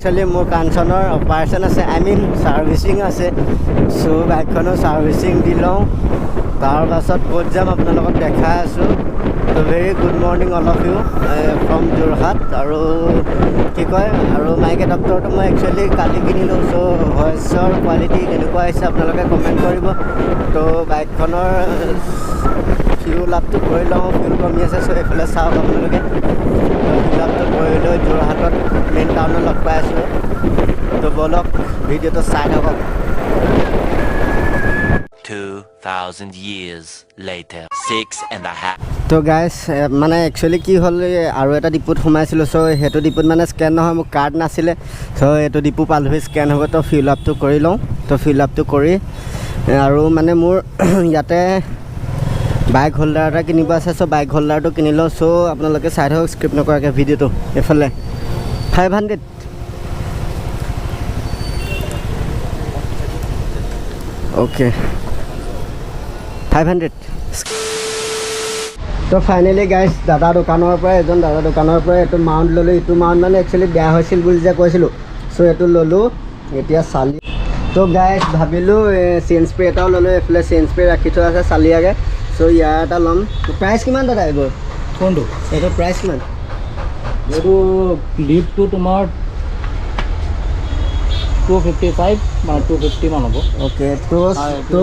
Actually মোৰ কাঞ্চনৰ operation আছে, I mean servicing আছে। চ' বাইকখনো ছাৰ্ভিচিং দি লওঁ, তাৰপাছত ক'ত যাম আপোনালোকক দেখাই আছোঁ। ত' very good morning all of you from Jorhat. আৰু কি কয়, আৰু মাইক এডাপ্টৰটো মই একচুৱেলি কালি কিনিলোঁ। চ' ভইচৰ কোৱালিটি কেনেকুৱা আহিছে আপোনালোকে কমেণ্ট কৰিব। ত' বাইকখনৰ ফিউল আপটো কৰি লওঁ, ফিউল কমি আছে। চ' এইফালে চাওক আপোনালোকে, ফিল আপটো কৰি লৈ যোৰহাটত মেইন টাউনত লগ পাই আছোঁ। তো ব'লক, ভিডিঅ'টো চাই থাকক। 2,000 years later. Six and a half. তো গাইছ, মানে একচুৱেলি কি হ'ল, এই আৰু এটা ডিপুত সোমাইছিলোঁ। চ' সেইটো ডিপুত মানে স্কেন নহয়, মোৰ কাৰ্ড নাছিলে। চ' এইটো ডিপু পালোহি, স্কেন হ'ব। তো ফিল আপটো কৰি লওঁ। তো ফিল আপটো কৰি আৰু মানে মোৰ ইয়াতে বাইক হোল্ডাৰ এটা কিনিব আছে। চ' বাইক হোল্ডাৰটো কিনি লওঁ। চ' আপোনালোকে চাই থাকক স্কিপ নকৰাকৈ ভিডিঅ'টো। এইফালে 500, অ'কে, 500। তো ফাইনেলি গাইজ, দাদা দোকানৰ পৰা, এজন দাদা দোকানৰ পৰা এইটো মাউণ্ট ল'লোঁ। এইটো মাউণ্ট মানে একচুৱেলি বেয়া হৈছিল বুলি যে কৈছিলোঁ, চ' এইটো ল'লোঁ। এতিয়া চালি। তো গাইজ, ভাবিলোঁ চেইন স্প্ৰে এটাও ল'লোঁ। এইফালে চেইন স্প্ৰে ৰাখি থোৱা আছে চালিয়াকৈ। চ' ইয়াৰ এটা ল'ম। প্ৰাইচ কিমান দাদা এইবোৰ? কোনটো? এইটো প্ৰাইচ কিমান? এইটো লিপটো তোমাৰ 255, মানে 250 মান হ'ব। অ'কে, তো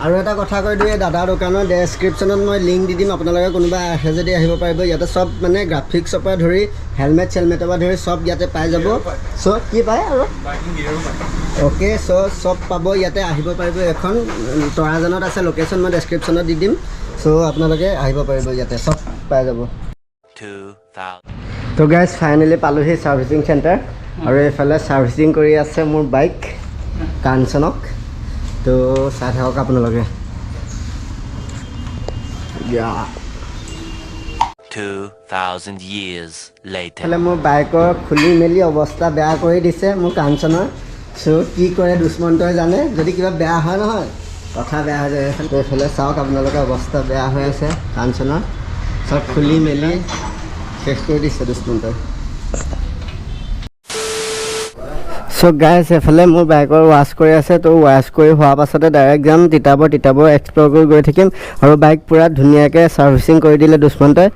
আৰু এটা কথা কৈ দিওঁ, এই দাদাৰ দোকানৰ ডেছক্ৰিপশ্যনত মই লিংক দি দিম। আপোনালোকে কোনোবা আহে যদি আহিব পাৰিব। ইয়াতে চব মানে গ্ৰাফিক্সৰ পৰা ধৰি হেলমেট চেলমেটৰ পৰা ধৰি চব ইয়াতে পাই যাব। চ' কি পায় আৰু, অ'কে, চ' চব পাব ইয়াতে, আহিব পাৰিব। এখন তৰাজানত আছে, লোকেশ্যন মই ডেছক্ৰিপশ্যনত দি দিম। চ' আপোনালোকে আহিব পাৰিব, ইয়াতে চব পাই যাব। 2,000. তো গাইজ, ফাইনেলি পালোহি ছাৰ্ভিচিং চেণ্টাৰ আৰু এইফালে ছাৰ্ভিচিং কৰি আছে মোৰ বাইক কাঞ্চনক। তো চাই থাকক আপোনালোকে। 2,000 years later. এইফালে মোৰ বাইকৰ খুলি মেলি অৱস্থা বেয়া কৰি দিছে মোৰ কাঞ্চনৰ। চ' কি কৰে দুষ্মন্তই জানে, যদি কিবা বেয়া হয় নহয়, কথা বেয়া হৈ যায়। এইফালে চাওক আপোনালোকে, অৱস্থা বেয়া হৈ আছে কাঞ্চনৰ, চব খুলি মেলি শেষ কৰি দিছে দুষ্মন্তই। চ' গাইজ, এইফালে মোৰ বাইকৰ ৱাছ কৰি আছে। তো ৱাছ কৰি হোৱাৰ পাছতে ডাইৰেক্ট যাম তিতাবৰ। তিতাবৰ এক্সপ্ল'ৰ কৰি গৈ থাকিম। আৰু বাইক পূৰা ধুনীয়াকৈ ছাৰ্ভিচিং কৰি দিলে দুষ্মন্তই।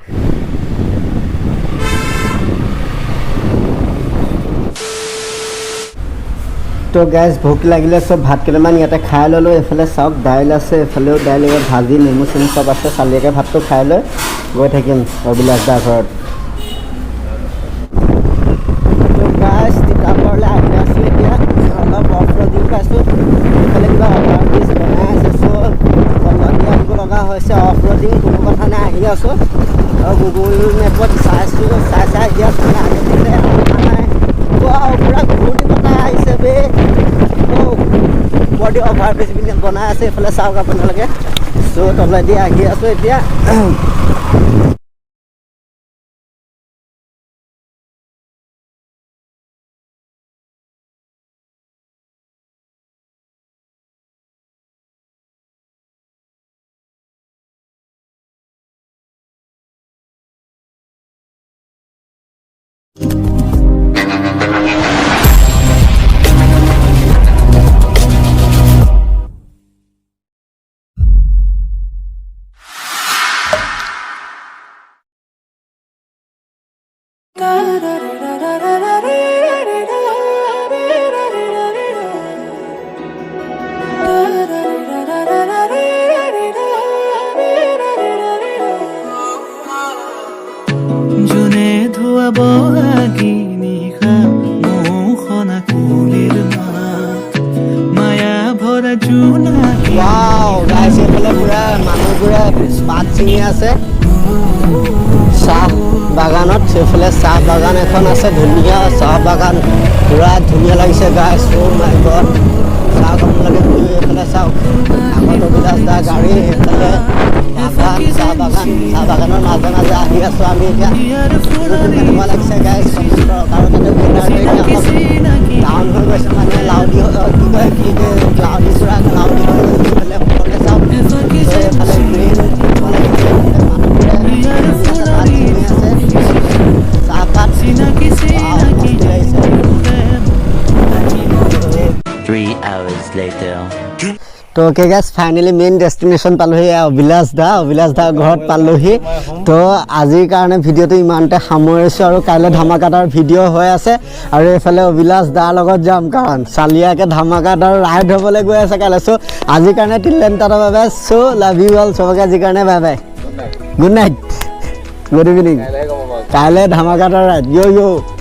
তো গাইজ, ভোক লাগিলে, চব ভাত কেইটামান ইয়াতে খাই ল'লোঁ। এইফালে চাওক, দাইল আছে, এইফালেও দাইল, ইয়াত ভাজি, নেমু চেমু চব আছে। চালিয়াকৈ ভাতটো খাই লৈ গৈ থাকিম অভিলাষ দাৰ ঘৰত। তো গাইজ, তিতাবৰলৈ আহি আছোঁ এতিয়া। অলপ অফ ৰ'ডিং পাইছোঁ। এইফালে কিবা অভাৰ ব্ৰিজ বনাই আছে, চ' তলত দি আহিব লগা হৈছে। অফ ৰ'ডিং কোনো কথা নাই, আহি আছোঁ। আৰু গুগল মেপত চাইছোঁ, চাই চাই আহি আছোঁ, মানে আগে পিছে অহা নাই। ৱাও, পূৰা ঘূৰ্ণি বতাহ আহিছে বে। ওপৰদি অভাৰ ব্ৰিজ বনাই আছে, এইফালে চাওক আপোনালোকে। চ' তলেদি আহি আছোঁ এতিয়া। জোনে ধোৱা বহাগী নিশা, মৌসনা কুলিৰ মাত, মায়া ভৰা জোনাকী। ৱাও গাইছ, এইফালে পুৰা মানুহবোৰে পাত ছিঙি আছে চাহ বাগানত। সেইফালে চাহ বাগান এখন আছে, ধুনীয়া চাহ বাগান, পুৰা ধুনীয়া লাগিছে গাইছ। অ' মাই গড, চাওক আপোনালোকে ভিউ। এইফালে চাওক, আগত অভিলাষ দা গাড়ী, সেইফালে বাগান, চাহ বাগান। চাহ বাগানৰ মাজে মাজে আহি আছোঁ আমি এতিয়া। কেনেকুৱা লাগিছে গাইছ, কমেণ্ট কৰক। আৰু তাতে ৱেডাৰটো এতিয়া অলপ ডাউন হৈ গৈছে, মানে লাউডি, কি কয়, কি ক্লাউডি, পুৰা ক্লাউডি হৈ গৈছে। এইফালে ওপৰলৈ চাওক, এইফালে গ্ৰীণ। মানুহবোৰে পাত ছিঙি আছে, চাহপাত। চিনাকি চিনাকি মস্তি লাগিছে। 3 hours later. তো okay guys, finally main destination পালোহি। এয়া অভিলাষ দা, অভিলাষ দা ঘৰত পালোহি। তো আজিৰ কাৰণে ভিডিঅ'টো ইমানতে সামৰিছোঁ আৰু কাইলৈ ধামাকাদাৰ ভিডিঅ' হৈ আছে আৰু এইফালে অভিলাষ দাৰ লগত যাম, কাৰণ চালিয়াকৈ ধামাকাদাৰ ৰাইড হ'বলৈ গৈ আছে কাইলৈ। চ' আজিৰ কাৰণে till then, tata, bye bye. So love you all চবকে। আজিৰ কাৰণে bye bye, good night, good evening. কাইলৈ ধামাকাদাৰ ৰাইড। য় য়।